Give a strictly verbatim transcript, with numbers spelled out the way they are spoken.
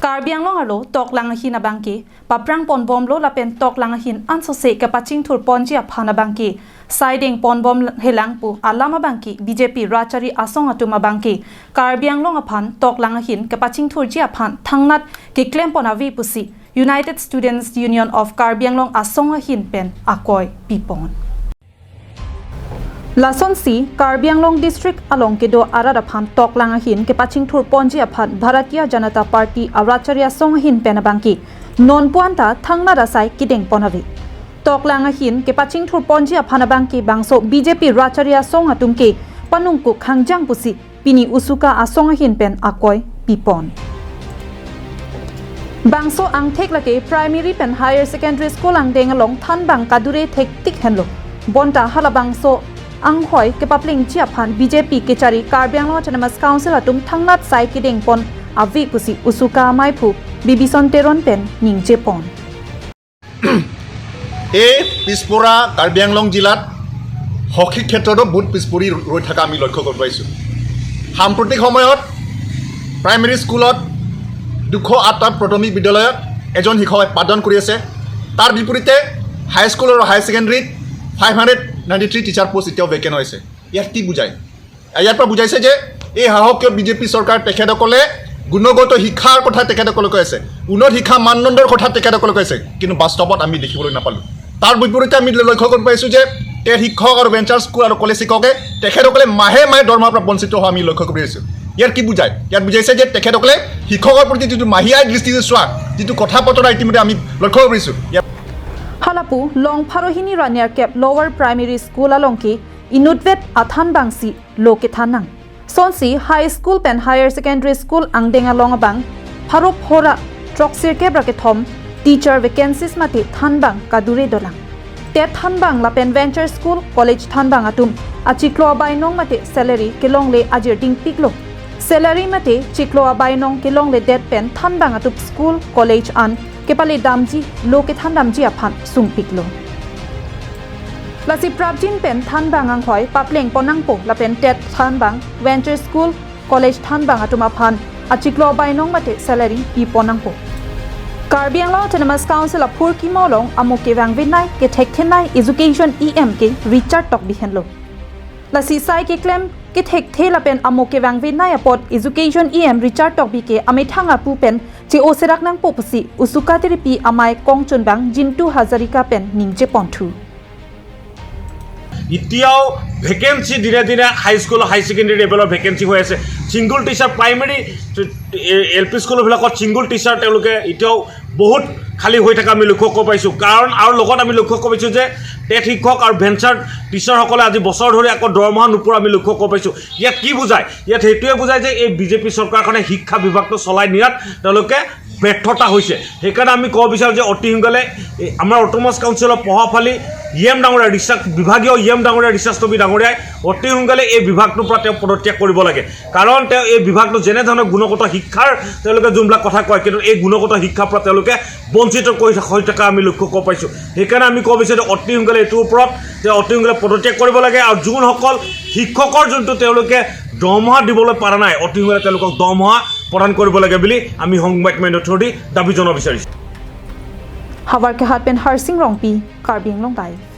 Karbi Anglong arlo toklang ahin abangke paprang ponbomlo lapen toklang ahin ansose kepachingthur ponji aphan abangke saideng ponbomhelang pu alam abangke B J P rachari asong atum abangke Karbi Anglong aphan toklang ahin kepachingthurji aphan thangnat keklem pon ave pusi United Students Union of Karbi Anglong asong ahin pen akoi pipon. Lasonsi Karbi Anglong District along kedo arat aphan toklang ahin kepachingthur ponji aphan Bharatiya Janata Party arachari asong ahin pen abangke non puan ta thangnat asai kedeng pon ave. Toklang ahin kepachingthur ponji aphan abangke bangso B J P rachari asong atum ke panungkuk hangjang pusi pini usuka asong ahin pen akoi pipon. Bangso angthek lake primary pen higher secondary school angdeng along thanbang kadure thektik henlo. Bonta halabangso anghoi kepaplengji aphan B J P kechari Karbi Anglong Autonomous Council atum thangnat sai kedeng pon ave pusi usuka maiphu Bibison Teron pen ningje pon. এই পিছপৰা কাৰ্বি আংলং জিলাত শৈক্ষিক ক্ষেত্ৰতো বহুত পিছপৰি ৰৈ থকা আমি লক্ষ্য কৰিব পাৰিছোঁ। সাম্প্ৰতিক সময়ত প্ৰাইমেৰী স্কুলত দুশ আঠটা প্ৰাথমিক বিদ্যালয়ত এজন শিক্ষকে পাঠদান কৰি আছে। তাৰ বিপৰীতে হাইস্কুল আৰু হায়াৰ ছেকেণ্ডেৰীত five hundred ninety three teacher post এতিয়াও ভেকেণ্ট হৈছে। ইয়াত কি বুজায়? ইয়াৰ পৰা বুজাইছে যে এই শাসকীয় বিজেপি চৰকাৰ তেখেতসকলে গুণগত শিক্ষাৰ কথা তেখেতসকলে কৈ আছে, উন্নত শিক্ষা মানদণ্ডৰ কথা তেখেতসকলে কৈ আছে, কিন্তু বাস্তৱত আমি দেখিবলৈ নাপালোঁ। তাৰ বিপৰীতে আমি লক্ষ্য কৰি পাইছোঁ যে টেট শিক্ষক আৰু ভেঞ্চাৰ স্কুল আৰু কলেজ শিক্ষকে তেখেতসকলে মাহে মাহে দৰমহাৰ পৰা বঞ্চিত হোৱা আমি লক্ষ্য কৰি আছোঁ। ইয়াৰ কি বুজায়? ইয়াত বুজাইছে যে তেখেতসকলে শিক্ষকৰ প্ৰতি যিটো মাহী আয় দৃষ্টিৰে চোৱা যিটো কথা বতৰা ইতিমধ্যে আমি লক্ষ্য কৰিছোঁ। ইয়াত Halapu Longpharo hini ra nerkep Lower Primary School along ke inutvet athanbangsi lo kethan nang. Sonsi high school pen higher secondary school angdeng along abang pharo phora throksirkep ra kethom teacher vacancies mate thanbang kadure dolang. Tet thanbang lapen venture school college thanbang atum achiklo abainong mate salary kelongle ajir dingpiklo. Salary mate chiklo abainong kelongledet pen thanbang atum school college an kepale damji lo kethan damji aphan sungpiklo. Lasi prapjin pen thanbang anghoi papleng pon nangpo lapen tet thanbang venture school college thanbang atum aphan achiklo abainong mate salary pi pon nangpo. Karbi Anglong Autonomous Council aphurkimo along amo kevang venai kethekthenei Education E M ke Richard Tokbi henlo. Lasi sai keklem kethekthe lapen amo kevang venai apot Education E M Richard Tokbi ke amethang apu pen che-oserak nangpo pusi usuka tiripi amei kongchunbang Jintu Hazarika pen ningje ponthu. এতিয়াও ভেকেঞ্চি দিনে দিনে high school high secondary লেভেলৰ ভেকেঞ্চি হৈ আছে। Single teacher primary L P স্কুলবিলাকত single teacher তেওঁলোকে এতিয়াও বহুত খালী হৈ থকা আমি লক্ষ্য কৰিব পাৰিছোঁ। কাৰণ আৰু লগত আমি লক্ষ্য কৰিব পাৰিছোঁ যে টেট শিক্ষক আৰু ভেঞ্চাৰ টিচাৰসকলে আজি বছৰ ধৰি আকৌ দৰমহা নোপোৱা আমি লক্ষ্য কৰিব পাৰিছোঁ। ইয়াত কি বুজায়? ইয়াত সেইটোৱে বুজায় যে এই বিজেপি চৰকাৰখনে শিক্ষা বিভাগটো চলাই নিয়াত তেওঁলোকে ব্যৰ্থতা হৈছে। সেইকাৰণে আমি ক'ব বিচাৰোঁ যে অতি সোনকালে এই আমাৰ অট'নমাছ কাউন্সিলৰ প্ৰভাৱশালী ই এম ডাঙৰীয়া ৰিচাৰ্চ বিভাগীয় ই এম ডাঙৰীয়া ৰিচাৰ্চ তবি ডাঙৰীয়াই অতি সোনকালে এই বিভাগটোৰ পৰা তেওঁ পদত্যাগ কৰিব লাগে। কাৰণ তেওঁ এই বিভাগটো যেনেধৰণৰ গুণগত শিক্ষাৰ তেওঁলোকে যোনবিলাক কথা কয়, কিন্তু এই গুণগত শিক্ষাৰ পৰা তেওঁলোকে বঞ্চিত কৰি থ- হৈ থকা আমি লক্ষ্য কৰিব পাৰিছোঁ। সেইকাৰণে আমি ক'ব বিচাৰোঁ যে অতি সোনকালে এইটোৰ ওপৰত তেওঁ অতি সোনকালে পদত্যাগ কৰিব লাগে আৰু যোনসকল শিক্ষকৰ যোনটো তেওঁলোকে দৰমহা দিবলৈ পৰা নাই, অতি সোনকালে তেওঁলোকক দৰমহা প্ৰদান কৰিব লাগে বুলি আমি সংবাদ মাধ্যমৰ থ্ৰুদি দাবী জনাব বিচাৰিছোঁ। Havarkehat pen Harsing Rongpi, Karbi Anglong Live.